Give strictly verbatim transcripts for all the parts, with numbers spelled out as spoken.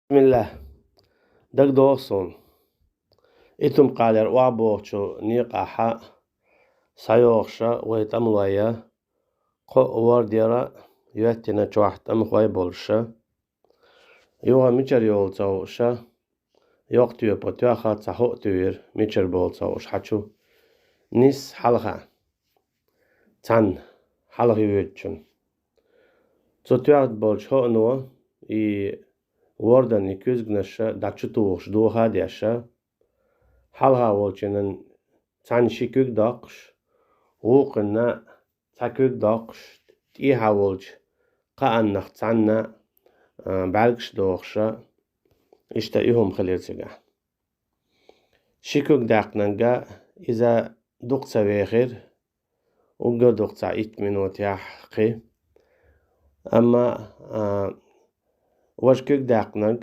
Бисмиллах. ДагадогӀу суна. Итум-кхалера охьабогӀучу некъахь схьайогӀуш вай тӀамлой, кхоъ вордера, йоьттина чохь тӀамхой болуш. Юха мичара йолу ца хууш, йоккха тоьпа тоьхна цхьа хӀоъ туьйхира, мичара болу ца хууш хьан чу. Нисса хьалха. Цхьанна хьалха йоьдучунна. Цу тоьхна болчу хӀоъано и ворданан куьзганаш дӀа чу тухуш доха а деш, хьалха волчунна цхьанна ши куьг доккхуш, вукхунна цхьа куьг доккхуш, тӀехьа волчу кхааннах цхьанна, а, бӀаьргаш дохуш, иштта и хӀума хилира цигахь. Ши куьг даьккхинарг иза дукха ца вехира, уггар дукха цхьа итт минотехь кхин. Амма, а, важа куьг даьккхинарг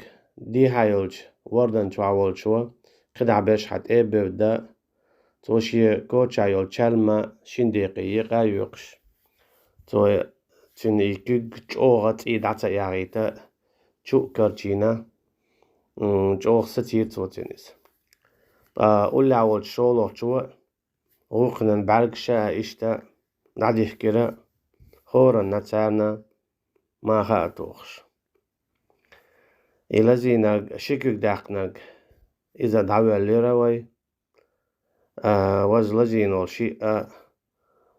дехьа йолчу вордан чохь волчо кхидӀа берш хьан тӀе а бевдда, цо шен коча йолу чарма шина декъе екъа а йоькъуш, цо цуьнан и куьг чӀогӀа цӀий дӀа ца ягӀийта, чу а карчийна, м, чӀогӀа сацийра цо цуьнан иза. Ткъа уллехь волчу шолгӀачо вукхунан бӀаьргаш а иштта дӀадихкира, хӀоранна царна маха а тухуш. И лазийнарг, ши куьг даьккхинарг, иза дӀавоьллира вай. А, важа лазийна волу шиъ а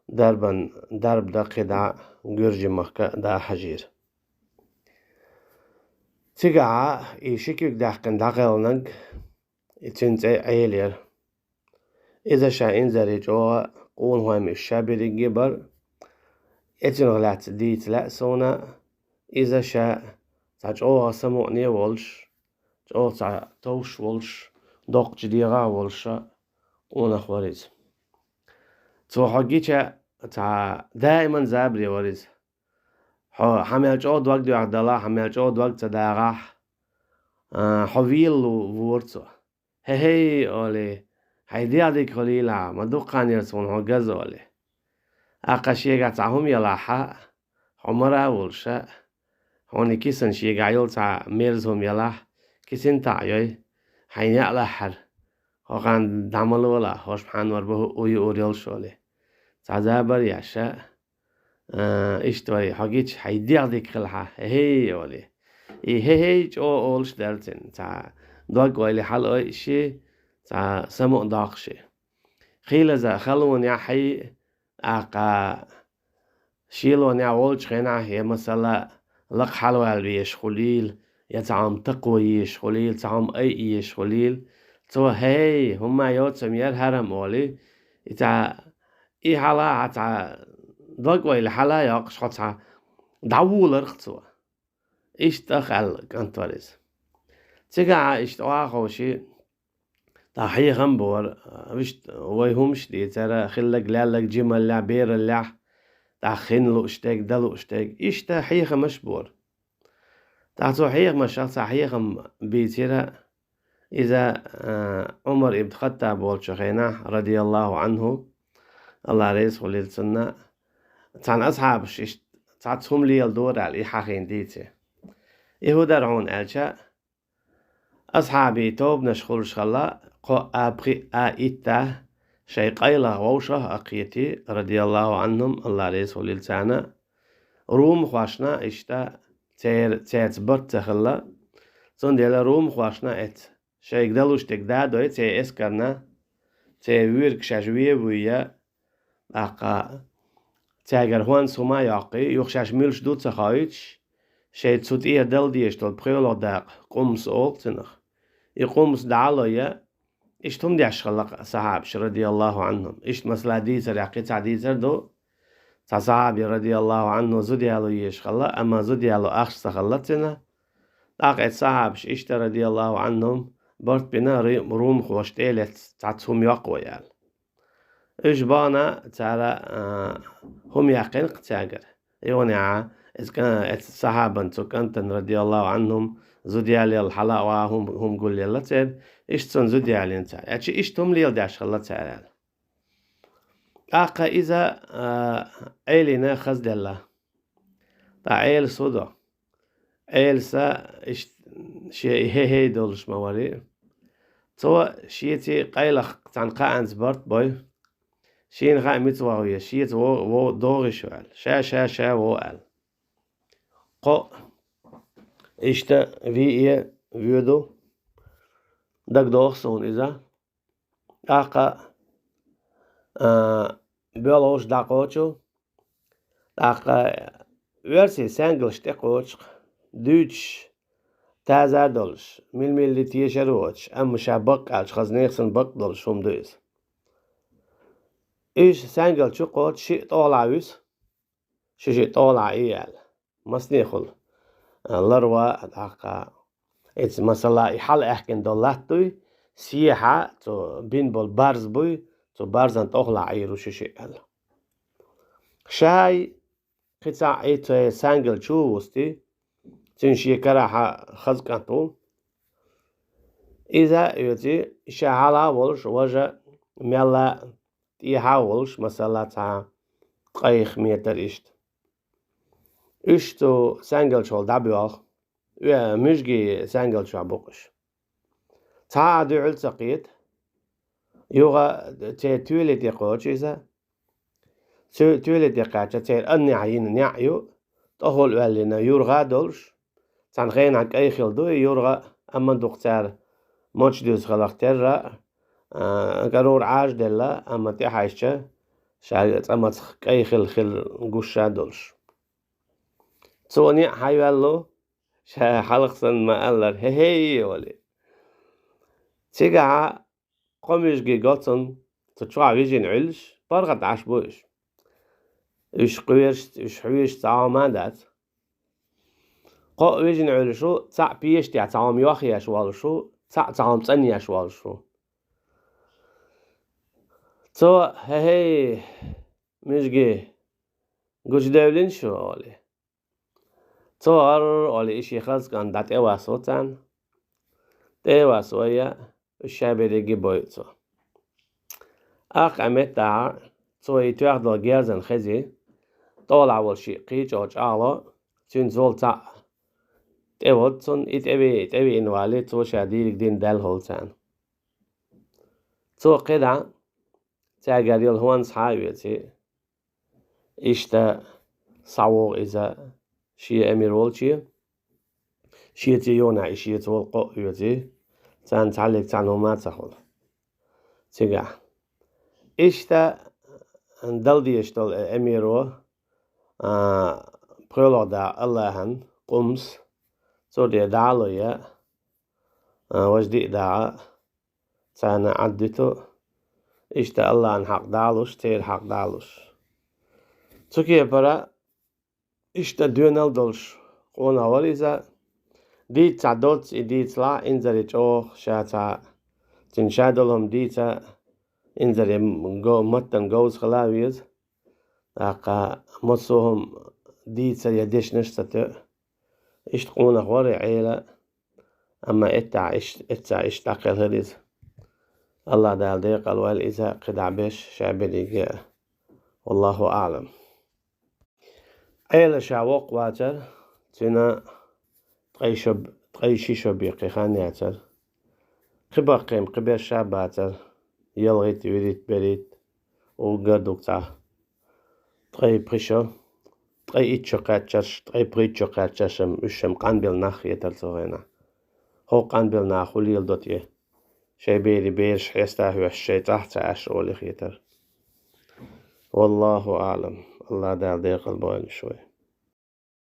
дарбан дарба дан кхидӀа Гуьржийн махка а дан хьажийра. Цигахь и ши куьг даьккхина дӀакхелхинарг, и цуьнан цӀе Ӏела яра. Иза ша инзаре чӀогӀа къонахой муьш ша берриге а бара. Эцунах лаьцна дийца лаьа суна, иза ша цхьа чӀогӀа самукъане а волуш, чӀогӀа цхьа товш волуш, доккхачу дегӀа а волуш къонах вара иза. Цо хьо гича цхьа даиман забаре вара иза. Хьо хьан мел чӀогӀа дог доьхна далахь, хьан мел чӀогӀа дог ца дагӀахь, а, хьо вела ву-, вора цо. «ХӀей-хӀей», — олий, «хьайн дегӀ дика хуьлийла, ма дукха хан яра суна хьо газа», — олий. ТӀаккха шегахь цхьа хӀума ялахь, хьо мара а волуш, хьуна кисана шегахь йолу цхьа мерза хӀума ялахь, кисина таӀа йой, хьайна яа лаьхьара, хьо хан дӀа ма лолахь, хӀорш хьанвар бу хӀуъу юур йолуш, олий. Цхьа забар еш, а, иштта вай, хьо гича хьайн дегӀ дика хила хьан, хӀей-хӀей, олий. И хӀей-хӀей чӀогӀа олуш дара цуьнан, цхьа дог-ойла хьалаойъуш, цхьа самукъадоккхуш. Хийлаза халонехь а, тӀаккха шелонехь волчу хенахь, я, масала, лакха хьалаваьлла везаш хуьлийла, я цхьа хӀума такхо езаш хуьлийла, цхьа хӀума айа езаш хуьлийла, цо: «ХӀей, хӀумма йоцам яра хӀара-м», — олий. И цхьа, и хьала а цхьа дог-ойла хьала а йоккхуш, хьо цхьа дӀаволарх цо. Иштта аьлла кӀант вара иза. Цигахь иштта охьаховший, тӀаккха хьехам бора, вуьшта вай хӀумаш дийцара, хилларг-лелларг, жималлехь, бераллехь, тӀаккха хин лууш дерг, дан лууш дерг, иштта хьехамаш бора. ТӀаккха цу хьехамашах цхьа хьехам бийцира иза, а, Ӏумар ибн Хаттаб волчу хенахь, радияллаху Ӏанху, АллахӀ реза хуьлийла цунна, цхьана асхьабаш иштта цхьацца хӀума леладора аьлла, и хьахийна дийци. И хӀун дара хьуна аьлча, асхьабийн тобанаш хуьлуш хилла, кхо а, пхиъ а, итт а, шайн къайлагӀа вовшах а кхетий, радияллаху Ӏанхум, АллахӀ реза хуьлийла царна, румахошна иштта цер-, цаьрца барт ца хилла, цундела румахошна эцу шайга далуш дерг дадой церан эскарна, церан вуьйриг шаьш вен а вуьйя, тӀаккха цаьргара хӀонс хӀума а йоккхий, юха шаьш муьлш ду ца хоуьйтуш, шайн цу тӀера дала дезаш долу пхоьалгӀа дакъа, къумс олу цунах. И къумс дӀа а лойя, иштта хӀума деш хилла-кх сахьабаш, радияллаху Ӏанхум. Иштта масала дийцарехь кхин цхьа дийцар ду, цхьа сахьаби, радияллаху Ӏанху, зуда яло езаш хилла, амма зуда яло ахча ца хилла цуьнан. ТӀаккха эцу сахьабаш иштта, радияллаху Ӏанхум, барт бина ри-, румахошна тӀе а лецна цхьацца хӀума йоккху вай аьлла. Уьш бахана цара, а, хӀума яьккхина-кх цаьргара. Юханехьа эцу кӀа-, эцу сахьабан, цу кӀантана, радияллаху Ӏанхум, зуда ялаелла хьала а ваха хӀума, хӀума гулъелла церан, иштта цунна зуда ялийна цара. Аьлча иштта хӀума леладеш хилла цара аьлла. ТӀаккха иза, а, Ӏелина хазделла. Ткъа Ӏелас хӀун до? Ӏелас иштта шен и хӀе-хӀей долуш ма варий. Цо шеца къайлах цхьана кхаанца барт бой. Шена хаьа мица ваха веза, шеца во, во догӀуш ву аьлла. Ша, ша, ша во аьлла. Кхоъ. Иштта виъе воьду. ДагадогӀу суна иза. ТӀаккха, а, боьлхуш дӀакхочу. ТӀаккха оьрсийн саьнгалш тӀекхочу, дуьйцуш, таза а долуш, мила-милли тешар а воцуш, амма ша бакъ аьлча, хаза нехан санна бакъ долуш хӀума ду иза. Уьш саьнгал чу кхочу, шиъ тӀолахь вуьсу, ши-шиъ тӀолахь и аьлла. Массанехула, а, ларва а, тӀаккха, эца, масала, и хьала аьхкина долу латта дуй, сехьа цо бина болу барз буй, цу барзан тӀохалахь Ӏийр ву ши-шиъ аьлла. Шай кхин цхьаъ и цу саьнгал чу а вусти, цуьнан шен карахь хаза кӀант ву. Иза а оьций, ша хьала а волуш, важа мелла а тӀехьа а волуш, масала, цхьа ткъайх метр иштта. Уьш цу саьнгалчухула дӀабоьлху, оь-, муьжгийн саьнгалчохь бу-кх уьш. Цхьа а дуьхьал ца кхета, юха церан тоьли тӀе кхочу иза. Цу тоьли тӀе кхаьчча, церан аннехь йина неӀ ю, тӀехула оьллина юргӀа а долуш, цхьана хенахь кӀай хилла ду и юргӀа, амма дукха цара мочдуьйцу хиларх терра, а, кӀарура Ӏажаделла, амма тӀехьаьжча, ша цӀа мацах кӀай хилла хила гуш а долуш. Цо неӀ хьайоьллу, ша хьалха санна ма-аллара, хӀе-хӀей олий. Цигахь кхо муьжгийн гоцан цу чохь вижина Ӏуьллуш, паргӀат Ӏаш бу уьш. Уьш кхоьруш, уьш хьоьжуш цхьа хӀума а дац. Кхоъ вижина Ӏуьллуш ву, цхьаъ пеша тӀехь цхьа хӀума йохъеш волуш ву, цхьаъ цхьа хӀума цӀанъеш волуш ву. Цо: «ХӀе-хӀей, муьжги, гучудевлина шу», — олий. Цо: «ГӀар-р-р», — олий, и шен хаза кӀант дӀа тӀе а вассо царна. ТӀе а вассо а, уьш ша берриге а бойу цо. Аккха меттахь цо и тоьхна долу герзан хези, тӀолахь волу шиъ кхин а чӀогӀа чӀагӀло, цуьнца волу цхьаъ тӀеводду цунна, и тӀеве-, тӀевеана валий, цо ша дийриг дина даьлла хӀолу царна. Цо кхидӀа цаьргара йолу хӀонс схьа а оьций, иштта схьавогӀу иза шен эмир волче, шеца юханехь и шеца волу кхоъ оьций, царна цхьаллиг цхьана хӀума а ца хуьлу цигахь. Иштта дала дезаш долу эмиро, а, пхоьалгӀа дакъа Аллахьан къумс, цо де дӀа а ло я, а, важа диъ дакъа царна Ӏаддуьту, иштта Аллахьан хьакъ дӀа а луш, церан хьакъ дӀа а луш. Цу кепара иштта доьналла долуш къонах вара иза. Дийца цхьа доцца и дийцалахь, инзаре чӀогӀа ша цхьа, цуьнан ша долу хӀума дийца, инзаре го-, маттана говза хила а веза. ТӀаккха массо а хӀума дийца я дешнаш а ца тоьу. Иштта къонах вара и Ӏела, амма эттахь иш-, эццахь иштта дӀакхелхира иза. Аллах Дала декъал войла иза кхидӀа беш ша берриге а. Валлаху аӀлам. Ӏела ша воккха вацара, цуьнан ткъе шо-, ткъе ши шо бен кхин хан яцара. Кхин баккхий-м кхин берш а бацара, ялхитта, вуьрхӀитта, берхӀитта, уггар а ду-кх цхьа. Ткъе пхи шо, ткъе итт шо кхаьчнарш, ткъе пхийтта шо кхаьчнарш-м, уьш-м къанбелла нах хетара цу хенахь. ХӀокху къанбелла наха хӀун леладо те? Шайн берийн бераш хьеста а хьоьстуш, шайн цӀахь а ца Ӏаш олий хетара. Валлаху аӀлам. Аллах Дала декъал бойла уьш вай.